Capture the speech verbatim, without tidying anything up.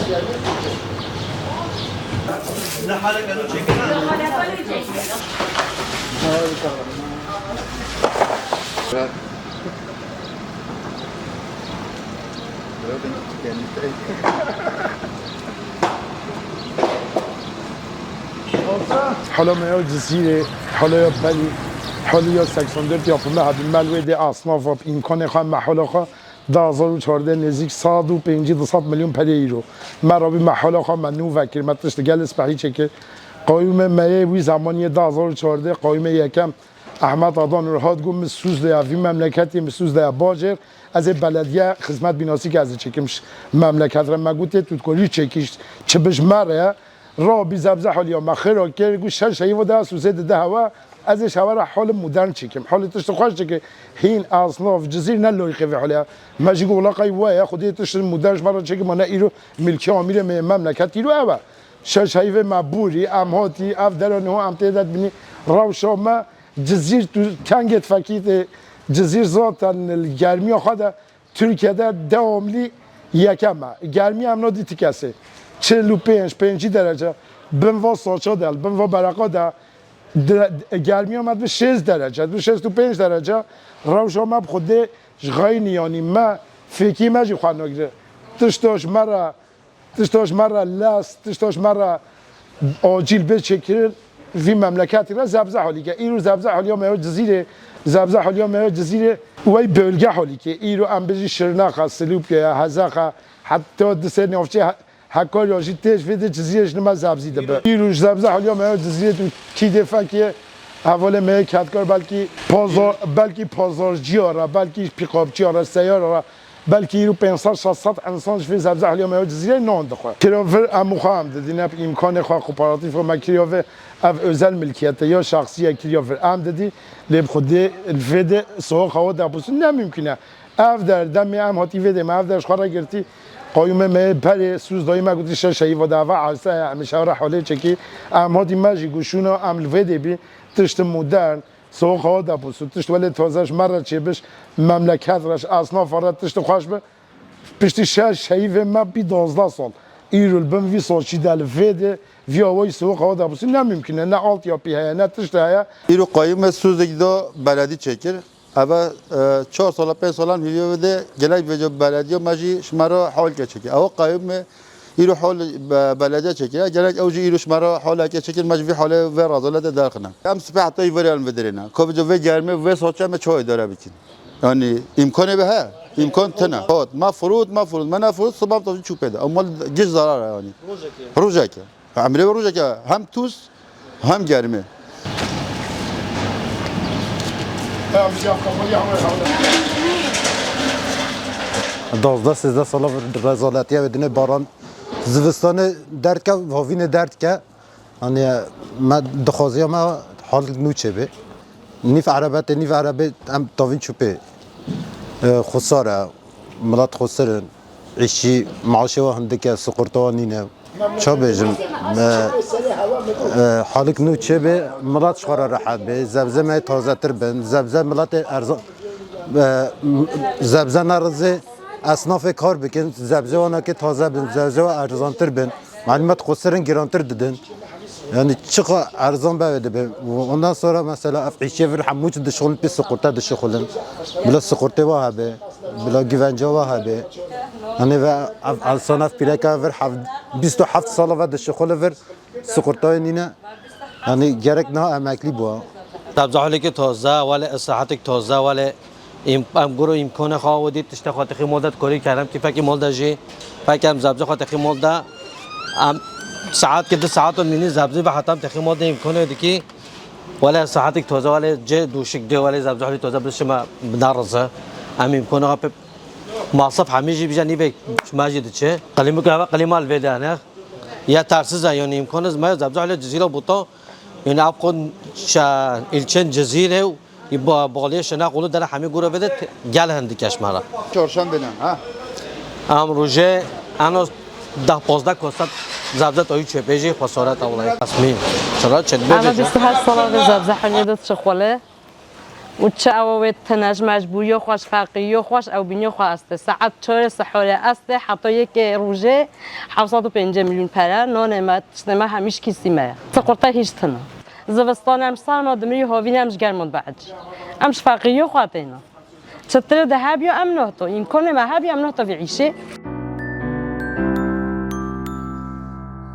Hala me ya Cizîrê, hala ya Belî, hala ya seksen dört yapımı hebî me li wê dê asnafa îmkanê xwe me hala xwe du hazar û çardeh nêzîk sed û pêncî du sed milyon perê îro. Me rabî me hala xwe me nû vekir, me tişt gel spehî çêkir. Qayûmê me yê wî zemaniyê du hazar û çardeh, qayûmê yekem Ehmed Adanur hat got, min sûz de ya vî memleketê, min sûz de ya bajêr, ez ê belediye xizmet bînasî ke ez ê çêkim ji memleket re. Me gotê tu dikorî çêkî, çi bi ji me re ye. Rabî zebze haliya me xêra kir, got şeş heyva de sûzê dide hewe, ez ê ji hewe re hali modern çêkim. Hali tişt xweş çêkî, hîn, esnaf, Cizîr ne loyqê vê haliye. Me jî got wela qey we ye, Xwedê tişt modern ji me re çêkî, ma ne îro milkê amîrê me yê memleket îro ew e. Şeş heyvê me bûrî, em hatî, ev dera niho em tê de dibînî. Rewşa me Cizîr, tu kengê difekî tê, Cizîr zaten li germiya xwe de Tirkiye de dewamlî yekem e. Germiya em nadî ti kesê. Çil û pênc, pêncî derece, bin va saça de, bin va bereqa de, de, germiya me dibe şêst derece, dibe şêst û pênc derece, rewşa me bi Xwedê ji xeyînî, yanî me fêkî me jî xwe nagire. Tişta ji me re Tişta ji me re lez, tişta ji me re acîl bê çêkirin, vî memleketî re zebze halî ke. Îro zebze haliya me ya Cizîrê, zebze haliya me ya Cizîrê, wey bölge halî ke. Îro em bêjî Şirnexe, Silûpyeya, Hezexe, heta di sê navçê He-, Hekarya jî tê ji vê dê Cizîrê ji nima zebzî dibe. Îro ji zebze haliya me ya Cizîrê tu kî dê fekê hevalê me yê kedkar belkî pazar, belkî pazarciya re, belkî pîkapçiya re, seyara re, Belkî îro pênc sed şeş sed însan ji vê zebze haliya me ya Cizîrê nan dixwe. Kiriya vir em û xwe em didî, ne bi îmkanê xwe, kooperatif xwe me kiriya vir, ev özel milkiyet e ya şexsî ye, kiriya vir em didî, lê bi Xwedê li vê de soğuk hava deposu ne mümkün e. Ev der, demê em hatî vê de me ev der ji xwe re girtî, qayûmê me yê berê sûz dayî me gotî şeş heyva de eva erse ye, em ê şev re holê çekî, em hatî me jî got şûna, em li vê de bî, tiştin modern, Soğuk hava deposu, tişt welê taze ji me re çêbiş, memleket re, ji esnafa re tişt xweş bi. Piştî şeş heyvê me bî duwazdeh sal. Îro li bin vî salçî de li vê de vî awayî soğuk hava deposu ne mümkün e, ne altyapî heye, ne tişt heye. Îro qayûmê sûzek da beledî çêkir. Eve, e, çar sala, pênc salan hîviye de gelek vêca belediya me jî ji me re hawlke çêkir. Ewa qayûmê Îro hol be-, belediye çêkir. Gerek ew jî îro ji me re holeke çêkir, me ji vî holê vê rezalete derxine. Em sibê heta îvarê em vidirêne. Ka vêca vê germê, vê saçê me çawa îdare bikin? Yanî îmkanê be he? Îmkan tine. Hat, me firût, me firût, me nefirût, siba em tevî çû pê de. Ew mal giş zarar e yanî. Rojekê. Rojekê. Emrê wê rojekê hem tûz, hem germê. Duwazdeh sêzdeh sala rezaletiye ve dinê baran. Zivistanê derdke, havînê derdke. Hani me dixwaziya me hal nû çêbe. Nîv erebetê, nîv erebê em tavîn çû pê. E, xusar e, milet xusir in. Îşçî maaşê we hindik e, siqurta we nîne. Ça bêjim, e, e, halik nû çêbe, milet ji xwe re rehet be, zebze me tazetir bin, zebze miletê erza-, e, m-, zebze nerizê, esnafê kar bikin, zebze wana ke taze bin, zebze wa erzantir bin, malûmet xwesir in girantir didin. Yani çiqa erzan beve dibe. Ondan sonra mesela ev îşçê vir hemû çi dişixulin, pê siqurte dişixulin. Bila siqurtê wa hebe, bila güvence wa hebe. Yani ve ev insan ev pîreka vir hev-, bîst û heft sala ve dişixule vir siqurtayê nîne. Yani gerek niha emeklî bû. Zebzeholekê taze, wele îsirehetek taze, wele em, em guro îmkanê xwe û dî tiştê xwe texî mol de dikorî kerem kî fekî mol de jî, fek em zebze xwe texî mol de, em saet ki di saet û nînî zebze ve heta em texî mol de îmkanê dikî. Wele îsirehetek taze, wele cê dûşik dê, wele zebzeholî taze bi şima binarize. Em îmkanê xwe pê masraf hemî jî bije nîvek şima jî diçe. Qilîmik heve qilîma li vê de ne. Ya tersiz e, yani îmkanê me zebzeholê Cizîra bûta. Yani ev qon şe îlçên Cizîrê û ba-, balê şe ne qulu dere hemî gure vede te-, gel hindik eşmara. Çarşembê ne, ha? Em rojê eno deh pazdeh kostet zebze toyî çêpê jî xwesaret e welaye. Resmî. Çira çet bê Eve bêje. Bîst û heşt sala ve zebzeholê de çi xwele. Û çi ew wê tine ji mecbûriyo xwe, ji feqîriyo xwe, ji ewbîniyo xwe est e. Saet çarê sihorê est e, heta yekê rojê heft sed û pêncî milyon pere, nonê me, tiştê me hemî ji kîsî me ye. Ti qurte hîç tine. Zivistan em ji sar ma dimirî, havîn em ji german behecî. Em ji feqîriyo xwe têne. Çitir de hebiyo em nohto, îmkanê me hebiyo em nohto vî îşê.